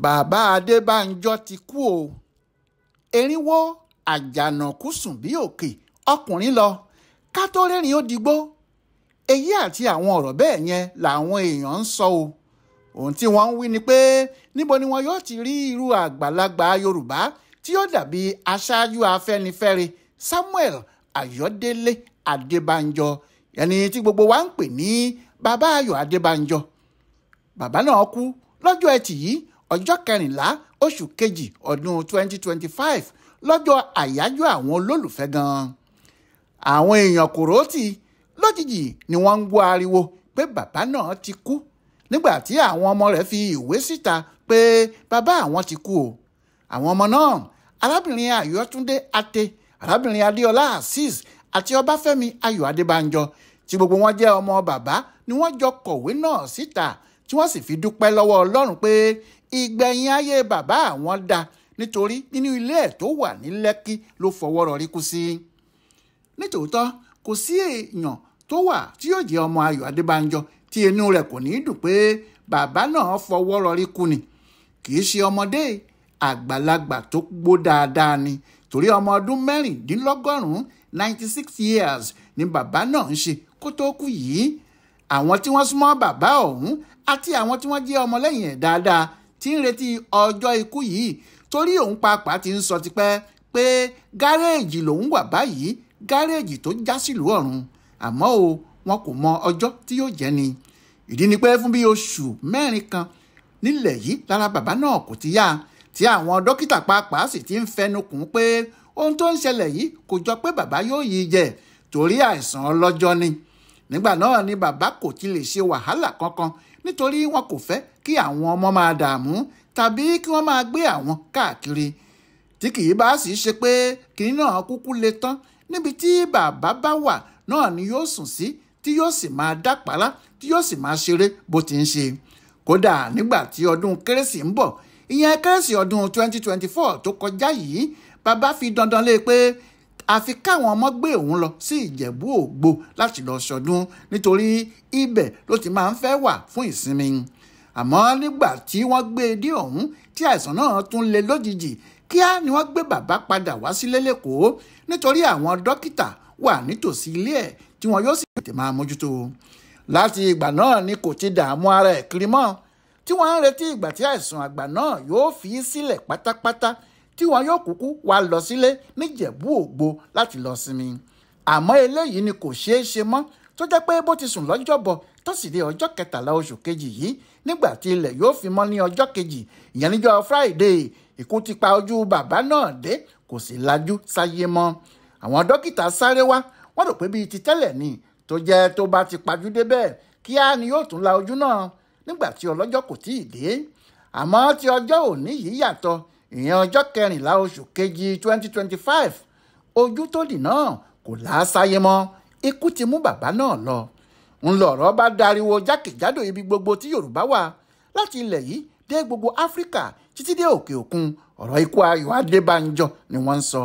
Bàbá Adébánjọ ti kú o. Erinwó àjànàkú sùn bí òkè ọkùnrin lọ ká tó rẹ́rìn ó digbó. Èyí àti àwọn ọ̀rọ̀ bẹ́ẹ̀ yẹn làwọn èèyàn ń sọ o. Ohun tí wọ́n ń wí ni pé níbo ni wọn yóò ti rí irú àgbàlagbà Yorùbá tí yóò dàbí aṣáájú Afẹ́nifẹ́re Samuel Ayọ̀délé Adébánjọ, ẹni tí gbogbo wa ń pè ní Bàbá Ayọ̀ Adébánjọ. Bàbá náà kú lọ́jọ́ Ẹtì yìí, ọjọ́ kẹrìnlá oṣù kejì ọdún 2025, lọ́jọ́ àyájọ́ àwọn olólùfẹ́ gan-an. Àwọn èèyàn kò rótì lójijì ni wọ́n ń gbọ́ ariwo pé bàbá náà ti kú nígbà tí àwọn ọmọ rẹ̀ fi ìwé síta pé bàbá àwọn ti kú o. Àwọn ọmọ náà, arábìnrin Ayọ̀túndé Ate, arábìnrin Adéọlá Azeez àti Ọbáfẹ́mi Ayọ̀ Adébánjọ, tí gbogbo wọn jẹ́ ọmọ bàbá, ni wọ́n jọ kọ̀wé náà síta tí wọ́n sì fi dúpẹ́ lọ́wọ́ Ọlọ́run pé ìgbẹ̀yìn ayé bàbá àwọn dá, nítorí nínú ilé ẹ̀ tó wà ní Lẹ́kí ló fọwọ́ rọrí kú sí. Nítòótọ́, kò sí èèyàn tó wà tí yóò jẹ́ ọmọ Ayọ̀ Adébánjọ tí inú rẹ̀ kò ní dùn pé bàbá náà fọwọ́ rọrí kú ni. Kì í ṣe ọmọdé, àgbàlagbà tó gbó dáadáa ni, torí ọmọ ọdún 96 96 years ni bàbá náà ń ṣe kó tó kú yìí. Àwọn tí wọ́n súnmọ́ bàbá ọ̀hún àti àwọn tí wọ́n jẹ́ ọmọlẹ́yìn ẹ̀ dáadáa tí ń retí ọjọ́ ikú yìí, torí òun pàápàá ti ń sọ tipẹ́ pé gáréèjì lòun wà báyìí, gáréèjì tó já sílùú ọ̀run. Àmọ́ o, wọn kò mọ ọjọ́ tí yóò jẹ́ ni. Ìdí ni pé fún bí oṣù 4 kan nílẹ̀ yìí lára bàbá náà kò ti yá, tí àwọn dókítà pàápàá sì ti ń fẹnu kùn pé ohun tó ń ṣẹlẹ̀ yìí kò jọ pé bàbá yóò yí jẹ, torí àìsàn ọlọ́jọ́ ni. Nígbà náà ni bàbá kò ti lè ṣe wàhálà kankan, nítorí wọn kò fẹ́ kí àwọn ọmọ máa dààmú tàbí kí wọ́n máa gbé àwọn káàkiri. Tí kì í bá sì ṣe pé kinní náà kúkú le tán, níbi tí bàbá bá wà náà ni yóò sùn sí, tí yóò sì máa dápàlá, tí yóò sì máa ṣeré bó ti ń ṣe. Kódà nígbà tí ọdún kérésì ń bọ̀, ìyẹn kérésì ọdún 2024 tó kọjá yìí, bàbá fi dandan lé pé àfi káwọn ọmọ gbé òun lọ sí Ìjẹ̀bú Ògbó láti lọ ṣọdún, nítorí ibẹ̀ ló ti máa ń fẹ́ wà fún ìsinmi. Àmọ́ nígbà tí wọ́n gbé e dé ọ̀hún tí àìsàn náà tún le lójijì, kíá ni wọ́n gbé bàbá padà wá sílé lẹ́kọ̀ọ́, nítorí àwọn dókítà wà nítòsí ilé ẹ̀ tí wọn yóò sì tètè máa mójútó. Láti ìgbà náà ni kò ti dààmú ara ẹ̀ kiri mọ́, tí wọ́n ń retí ìgbà tí àìsàn àgbà náà yóò fi í sílẹ̀ pátápátá, tí wọn yóò kúkú wá lọ sílé níjẹ̀bú Ògbó láti lọ sinmi. Àmọ́ eléyìí ni kò ṣeé ṣe mọ́, tó jẹ́ pé bó ti sùn lọ́jọ́bọ̀ tó sì dé ọjọ́ kẹtàlá oṣù kejì yìí, nígbà tí ilẹ̀ yóò fi mọ́ ní ọjọ́ kejì, ìyẹn níjọ́ Friday, ikú ti pa ojú bàbá náà dé, kò sì lajú sáyé mọ́. Àwọn dókítà sáré wá, wọ́n rò pé bíi ti tẹ́lẹ̀ ni, tó jẹ́ tó bá ti pajú dé bẹ́ẹ̀ kíá ni yóò tún la ojú náà nígbà tí ọlọ́jọ́ kò tíì dé. Àmọ́ tí ọjọ́ òní yìí yàtọ̀, ìyẹn ọjọ́ kẹrìnlá oṣù kejì 2025, ojú tó dì náà kò lásáyé mọ́, ikú ti mú bàbá náà lọ. Ńlọrọ̀ bá dariwo jákèjádò ibi gbogbo tí Yorùbá wà, láti ilẹ̀ yìí dé gbogbo Áfíríkà títí dé òkè òkun, ọ̀rọ̀ ikú Ayọ̀ Adébánjọ ni wọ́n ń sọ.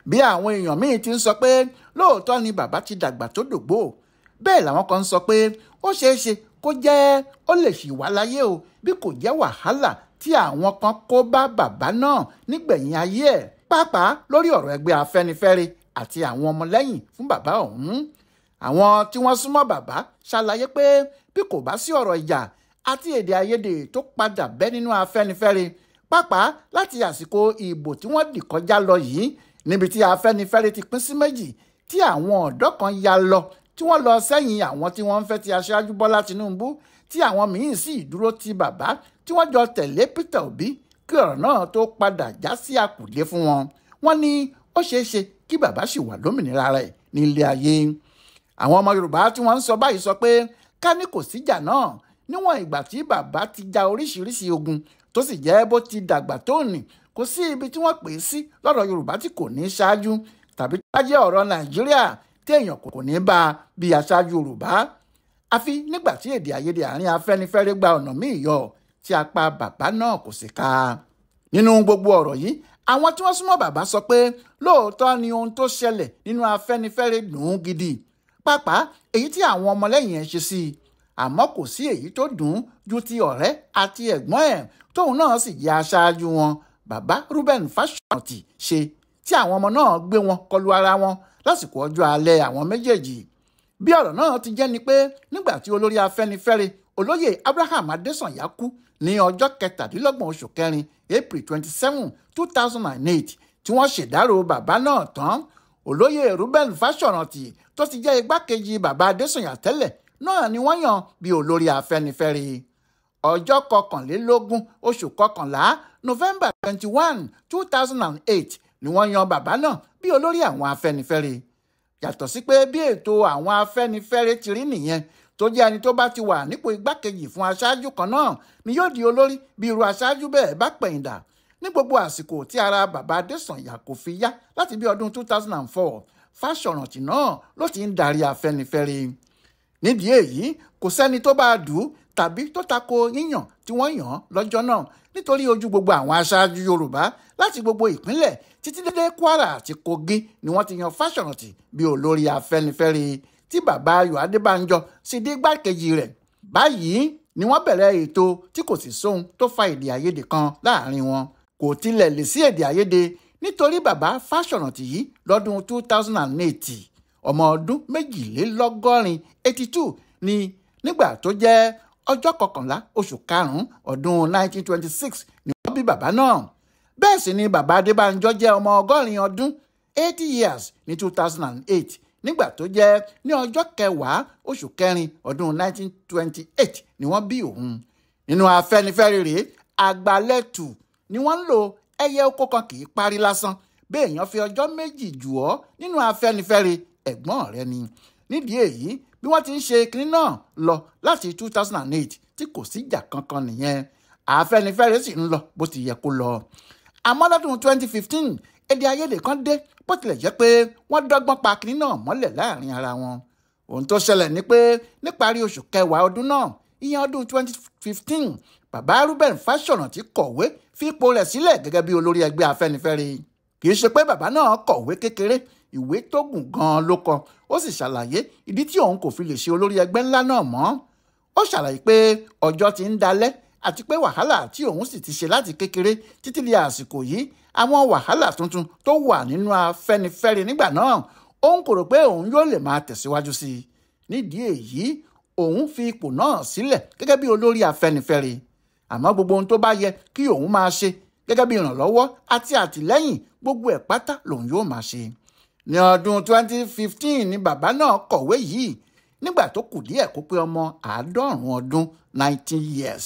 Bí àwọn èèyàn míì ti ń sọ pé lóòótọ́ ni bàbá ti dàgbà tó dògbò, bẹ́ẹ̀ làwọn kan ń sọ pé ó ṣeé ṣe kó jẹ́ ó lè ṣì wà láyé o, bí kò jẹ́ wàhálà tí àwọn kan kó bá bàbá náà nígbẹ̀yìn ayé ẹ̀, pàápàá lórí ọ̀rọ̀ ẹgbẹ́ Afẹ́nifẹ́re àti àwọn ọmọlẹ́yìn fún bàbá ọ̀hún. Àwọn tí wọ́n súnmọ́ bàbá ṣàlàyé pé bí kò bá sí ọ̀rọ̀ ìjà àti èdè àìyedè tó padà bẹ́ nínú Afẹ́nifẹ́re, pàápàá láti àsìkò ìbò tí wọ́n dì kọjá lọ yìí, níbi tí Afẹ́nifẹ́re ti pín sí méjì, tí àwọn ọ̀dọ́ kan ya lọ tí wọ́n lọ sẹ́yìn àwọn tí wọ́n ń fẹ́ ti aṣáájú Bọ́lá Tinubu, tí àwọn míín sì dúró ti bàbá tí wọ́n jọ tẹ̀lé Peter Obi, kí ọ̀rọ̀ náà tó padà já sí àkùdé fún wọn. Wọ́n ní ó ṣeé ṣe kí bàbá sì wà lómìnira rẹ̀ nílé ayé. Àwọn ọmọ Yorùbá tí wọ́n ń sọ báyìí sọ pé ká ní kò síjà náà, níwọ̀n ìgbà tí bàbá ti ja oríṣiríṣi ogun tó sì jẹ́ bó ti dàgbà tó nì, kò sí ibi tí wọ́n pè é sí lọ́rọ̀ Yorùbá tí kò ní ṣáájú, tàbí tó bá jẹ́ ọ̀rọ̀ Nàìjíríà tí èèyàn kò ní bá a bí aṣáájú Yorùbá. Àfi nígbà tí èdè àìyedè àárín Afẹ́nifẹ́re gba ọ̀nà míì yọ, tí apá bàbá náà kò sì ká. Nínú gbogbo ọ̀rọ̀ yìí, àwọn tí wọ́n súnmọ́ bàbá sọ pé lóòótọ́ ni ohun tó ṣẹlẹ̀ nínú Afẹ́nifẹ́re dùn ún gidi, pàápàá èyí tí àwọn ọmọlẹ́yìn ẹ̀ ṣe sí i. Àmọ́ kò sí èyí tó dùn ju ti ọ̀rẹ́ àti ẹ̀gbọ́n ẹ̀ tóun náà sì jẹ́ aṣáájú wọn, bàbá Reuben Fáṣọ̀rántì ṣe, tí àwọn ọmọ náà gbé wọn kọlu ara wọn lásìkò ọjọ́ alẹ́ àwọn méjèèjì. Bí ọ̀rọ̀ náà ti jẹ́ ni pé nígbà tí olórí Afẹ́nifẹ́re olóyè Abraham Adésànyà kú ní ọjọ́ 27 oṣù kẹrin April 27, 2008 tí wọ́n ṣèdárò bàbá náà tán, olóyè Reuben Fáṣọ̀rántì tó ti jẹ́ igbákejì bàbá Adésànyà tẹ́lẹ̀ náà ni wọ́n yàn bí olórí Afẹ́nifẹ́re. Ọjọ́ 21 oṣù kọkànlá November 21, 2008 ni wọ́n yan bàbá náà bí olórí àwọn Afẹ́nifẹ́re. Yàtọ̀ sí pé bí ètò àwọn Afẹ́nifẹ́re ti rí nìyẹn, tó jẹ́ ẹni tó bá ti wà nípò igbákejì fún aṣáájú kan náà ni yóò di olórí bí irú aṣáájú bẹ́ẹ̀ bá pẹ̀yìndà. Ní gbogbo àsìkò tí ara bàbá Adésànyà kò fi yá láti bí ọdún 2004, Fáṣọ̀rántì náà ló ti ń darí Afẹ́nifẹ́re. Nídìí èyí, kò sẹ́ni tó bá dù ú tàbí tó tako yíyàn tí wọ́n yàn án lọ́jọ́ náà, nítorí ojú gbogbo àwọn aṣáájú Yorùbá láti gbogbo ìpínlẹ̀ títí dé Kwara àti Kogi ni wọ́n ti yan Fáṣọ̀rántì bí olórí Afẹ́nifẹ́re, tí bàbá Ayọ̀ Adébánjọ sì di igbákejì rẹ̀. Báyìí ni wọ́n bẹ̀rẹ̀ ètò tí kò sì sóhun tó fa èdè àìyedè kan láàrin wọn. Kò tilẹ̀ lè sí èdè àìyedè nítorí bàbá Fáṣọ̀rántì yìí lọ́dún 2008, ọmọ ọdún 82 82 ni nígbà tó jẹ́ ọjọ́ 11 oṣù karùn-ún ọdún 1926 ni wọ́n bí bàbá náà. Bẹ́ẹ̀ sì ni bàbá Adébánjọ jẹ́ ọmọ 80 ọdún 80 years ní 2008 nígbà tó jẹ́ ní ọjọ́ 10 oṣù kẹrin ọdún 1928 ni wọ́n bí òun. Nínú Afẹ́nifẹ́re rèé, àgbálẹ̀tù ni wọ́n ń lò, ẹyẹ oko kan kì í parí lásán. Bí èèyàn fi ọjọ́ 2 jù ọ́ nínú Afẹ́nifẹ́re, ẹ̀gbọ́n rẹ ni. Nídìí èyí, bí wọ́n ti ń ṣe kinní náà lọ láti 2008 tí kò síjà kankan nìyẹn, Afẹ́nifẹ́re sì ń lọ bó ti yẹ kó lọ. Àmọ́ lọ́dún 2015, èdè àìyedè kan dé, bó tilẹ̀ jẹ́ pé wọ́n dọ́gbọ́n pa kinní náà mọ́lẹ̀ láàrin ara wọn. Ohun tó ṣẹlẹ̀ ni pé níparí oṣù kẹwàá ọdún náà, ìyẹn ọdún 2015, bàbá Reuben Fáṣọ̀rántì kọ̀wé fi ipò rẹ̀ sílẹ̀ gẹ́gẹ́ bí olórí ẹgbẹ́ Afẹ́nifẹ́re. Kì í ṣe pé bàbá náà kọ̀wé kékeré, ìwé tó gùn gan-an ló kọ, ó sì ṣàlàyé ìdí tí òun kò fi lè ṣe olórí ẹgbẹ́ ńlá náà mọ́. Ó ṣàlàyé pé ọjọ́ ti ń dalẹ̀ àti pé wàhálà tí òun sì ti ṣe láti kékeré títí di àsìkò yìí, àwọn wàhálà tuntun tó wà nínú Afẹ́nifẹ́re nígbà náà, òun kò rò pé òun yóò lè máa tẹ̀síwájú sí i. Nídìí èyí, òun fi ipò náà sílẹ̀ gẹ́gẹ́ bí olórí Afẹ́nifẹ́re. Àmọ́ gbogbo ohun tó bá yẹ kí òun máa ṣe gẹ́gẹ́ bí ìrànlọ́wọ́ àti àtìlẹ́yìn, gbogbo ẹ̀ pátá lòun yóò máa ṣe. Ní ọdún 2015 ni bàbá náà kọ̀wé yìí nígbà tó kù díẹ̀ kó pé ọmọ 90 ọdún 90 years.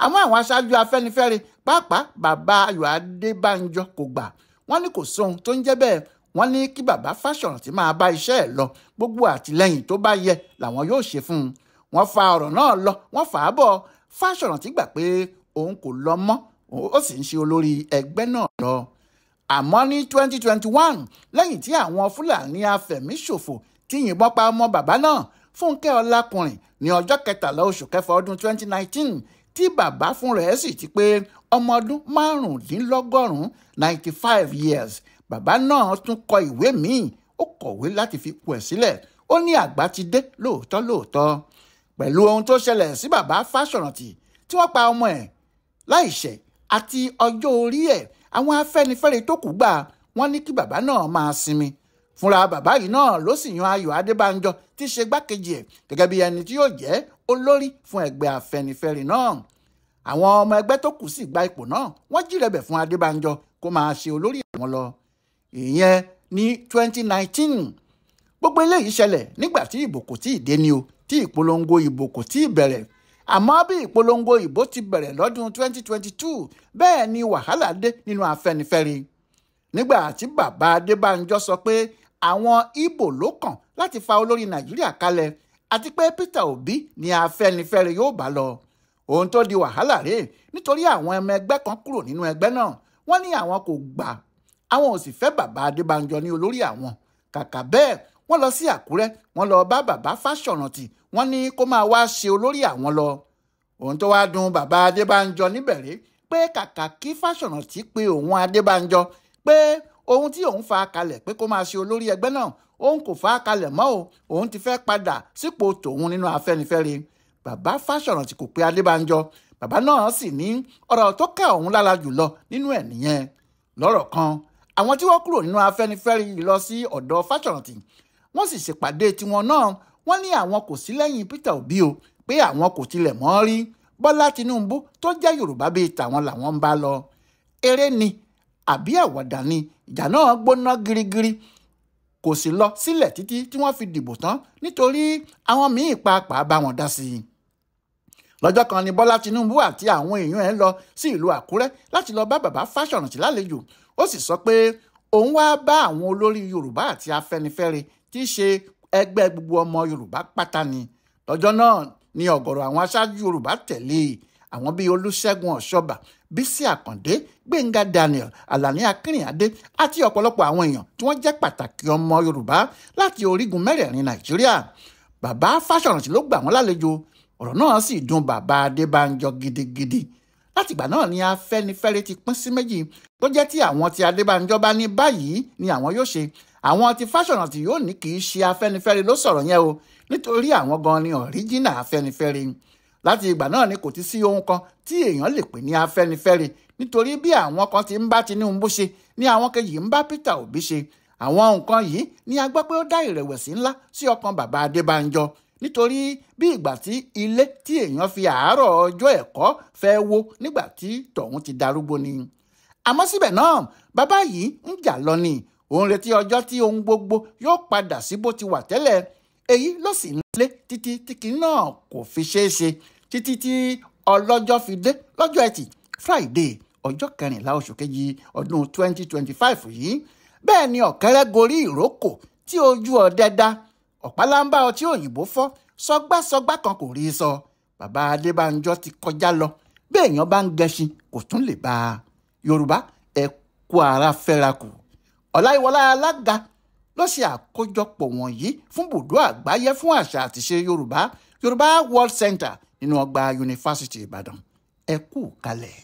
Àmọ́ àwọn aṣáájú Afẹ́nifẹ́re, pàápàá bàbá Ayọ̀ Adébánjọ kò gbà. Wọ́n ní kò sóhun tó ń jẹ́ bẹ́ẹ̀. Wọ́n ní kí bàbá Fáṣọ̀rántì máa bá iṣẹ́ ẹ̀ lọ, gbogbo àtìlẹ́yìn tó bá yẹ làwọn yóò ṣe fún un. Wọ́n fa ọ̀rọ̀ náà lọ, wọ́n fà á bọ̀. Fáṣọ̀rántì gbà pé òun kò lọ mọ́, ó sì ń ṣe olórí ẹgbẹ́ náà lọ. Àmọ́ ní 2021, lẹ́yìn tí àwọn Fúlàní afẹ̀míṣòfò ti yìnbọn pa ọmọ bàbá náà, Fúnkẹ́ Ọlákùnrin, ní ọjọ́ 13 oṣù kẹfà ọdún 2019, tí bàbá fún rẹ̀ sì ti pé ọmọ ọdún 95 95 years, bàbá náà tún kọ ìwé míì. Ó kọ̀wé láti fi ipò ẹ̀ sílẹ̀. Ó ní àgbà ti dé lóòótọ́ lóòótọ́. Pẹ̀lú ohun tó ṣẹlẹ̀ sí bàbá Fáṣọ̀rántì tí wọ́n pa ọmọ ẹ̀ láìṣẹ̀ àti ọjọ́ orí ẹ̀, àwọn Afẹ́nifẹ́re tó kù gbà wọ́n ní kí bàbá náà máa sinmi. Fúnra bàbá yìí náà ló sì yan Ayọ̀ Adébánjọ tí í ṣe igbákejì ẹ̀ gẹ́gẹ́ bí ẹni tí yóò jẹ́ olórí fún ẹgbẹ́ Afẹ́nifẹ́re náà. Àwọn ọmọ ẹgbẹ́ tó kù sì gba ipò náà, wọ́n jírẹ̀bẹ̀ fún Adébánjọ kó máa ṣe olórí àwọn lọ. Ìyẹn ní 2019. Gbogbo eléyìí ṣẹlẹ̀ nígbà tí ìbò kò tíì dé ni o, tí ìpolongo ìbò kò tíì bẹ̀rẹ̀. Àmọ́ bí ìpolongo ìbò ti bẹ̀rẹ̀ lọ́dún 2022, bẹ́ẹ̀ ni wàhálà dé nínú Afẹ́nifẹ́re. Nígbà tí bàbá Adébánjọ sọ pé àwọn Ìgbò ló kàn láti fa olórí Nàìjíríà kalẹ̀ àti pé Peter Obi ni Afẹ́nifẹ́re yóò bá lọ. Ohun tó di wàhálà rèé nítorí àwọn ọmọ ẹgbẹ́ kan kúrò nínú ẹgbẹ́ náà. Wọ́n ní àwọn kò gbà, àwọn ò sì fẹ́ bàbá Adébánjọ ní olórí àwọn. Kàkà bẹ́ẹ̀, wọ́n lọ sí Àkúrẹ́, wọ́n lọ bá bàbá Fáṣọ̀rántì, wọ́n ní kó máa wá ṣe olórí àwọn lọ. Ohun tó wá dùn bàbá Adébánjọ níbẹ̀ rèé pé kàkà kí Fáṣọ̀rántì pé òun Adébánjọ pé ohun tí òun fa kalẹ̀ pé kó máa ṣe olórí ẹgbẹ́ náà, òun kò fa kalẹ̀ mọ́ o, òun ti fẹ́ padà sípò tòun nínú Afẹ́nifẹ́re. Bàbá Fáṣọ̀rántì kò pe Adébánjọ. Bàbá náà sì ní ọ̀rọ̀ tó ká òun lára jùlọ nínú ẹ̀ nìyẹn. Lọ́rọ̀ kan, àwọn tí wọ́n kúrò nínú Afẹ́nifẹ́re lọ sí ọ̀dọ̀ Fáṣọ̀rántì, wọ́n sì ṣèpàdé tiwọn náà. Wọ́n ní àwọn kò sí lẹ́yìn Peter Obi o, pé àwọn kò tilẹ̀ mọ̀ rí Bọ́lá Tinubu tó jẹ́ Yorùbá bíi tàwọn làwọn ń bá lọ. Eré ni àbí àwàdà ni, ìjà náà gbóná girigiri, kò sì lọ sílẹ̀ títí tí wọ́n fi dìbò tán, nítorí àwọn míì pàápàá bá wọn dá sí i. Lọ́jọ́ kan ni Bọ́lá Tinubu àti àwọn èèyàn ẹ̀ lọ sí ìlú Àkúrẹ́ láti lọ bá bàbá Fáṣọ̀rántì lálejò. Ó sì sọ pé òun wá bá àwọn olórí Yorùbá àti Afẹ́nifẹ́re tí í ṣe ẹgbẹ́ gbogbo ọmọ Yorùbá pátá ni. Lọ́jọ́ náà ni ọ̀gọ̀rọ̀ àwọn aṣáájú Yorùbá tẹ̀lé, àwọn bíi Olúṣẹ́gun Ọ̀ṣọ́bà, Bísí Àkàndé, Gbénga Daniel, Àlàní Akínrìnádé àti ọ̀pọ̀lọpọ̀ àwọn èèyàn tí wọ́n jẹ́ pàtàkì ọmọ Yorùbá láti orígun mẹ́rẹ̀ẹ̀rin Nàìjíríà. Bàbá Fáṣọ̀rántì ló gbà wọ́n lálejò. Ọ̀rọ̀ náà sì dùn bàbá Adébánjọ gidigidi. Látìgbà náà ni Afẹ́nifẹ́re ti pín sí méjì, tó jẹ́ tí àwọn ti Adébánjọ bá ní báyìí ni àwọn yóò ṣe, àwọn ti Fáṣọ̀rántì yóò ní kì í ṣe Afẹ́nifẹ́re ló sọ̀rọ̀ yẹn o, nítorí àwọn gan ni ọ̀ríjìnà Afẹ́nifẹ́re. Láti ìgbà náà ni kò ti sí ohun kan tí èèyàn lè pè ní Afẹ́nifẹ́re, nítorí bí àwọn kan ti ń bá Tinubu ṣe ni àwọn kejì ń bá Peter Obi ṣe. Àwọn nǹkan yìí ni a gbọ́ pé ó dá ìrẹ̀wẹ̀sì ńlá sí ọkàn bàbá Adébánjọ, nítorí bí ìgbà tí ilé tí èèyàn fi àárọ̀ ọjọ́ ẹ̀kọ́ fẹ́ wó nígbà tí tọ̀hún ti darúgbó ni. Àmọ́ síbẹ̀ náà bàbá yìí ń jà lọ ni, òun retí ọjọ́ tí ohun gbogbo yóò padà sí bó ti wà tẹ́lẹ̀. Èyí ló sì ń lé títí tí kinní náà kò fi ṣeé ṣe, títí tí ọlọ́jọ́ fi dé lọ́jọ́ Ẹtì Friday ọjọ́ kẹrìnlá oṣù kejì ọdún 2025 yìí. Bẹ́ẹ̀ ni ọ̀kẹ́rẹ́ gorí ìrókò tí ojú ọdẹ dá, ọ̀pálámbá ọtí òyìnbó fọ́, sọgbásọgbá kan kò rí sọ. Bàbá Adébánjọ ti kọjá lọ, bí èèyàn bá ń gẹṣin kò tún lè bá a. Yorùbá, ẹ kú ara fẹ́ra kù. Ọláyíwọlá Alága ló ṣe àkójọpọ̀ wọ̀nyí fún bùdó àgbáyé fún àṣà àtìṣe Yorùbá, Yorùbá World Center nínú ọgbà Yunifásítì Ìbàdàn. Ẹ kú kalẹ̀.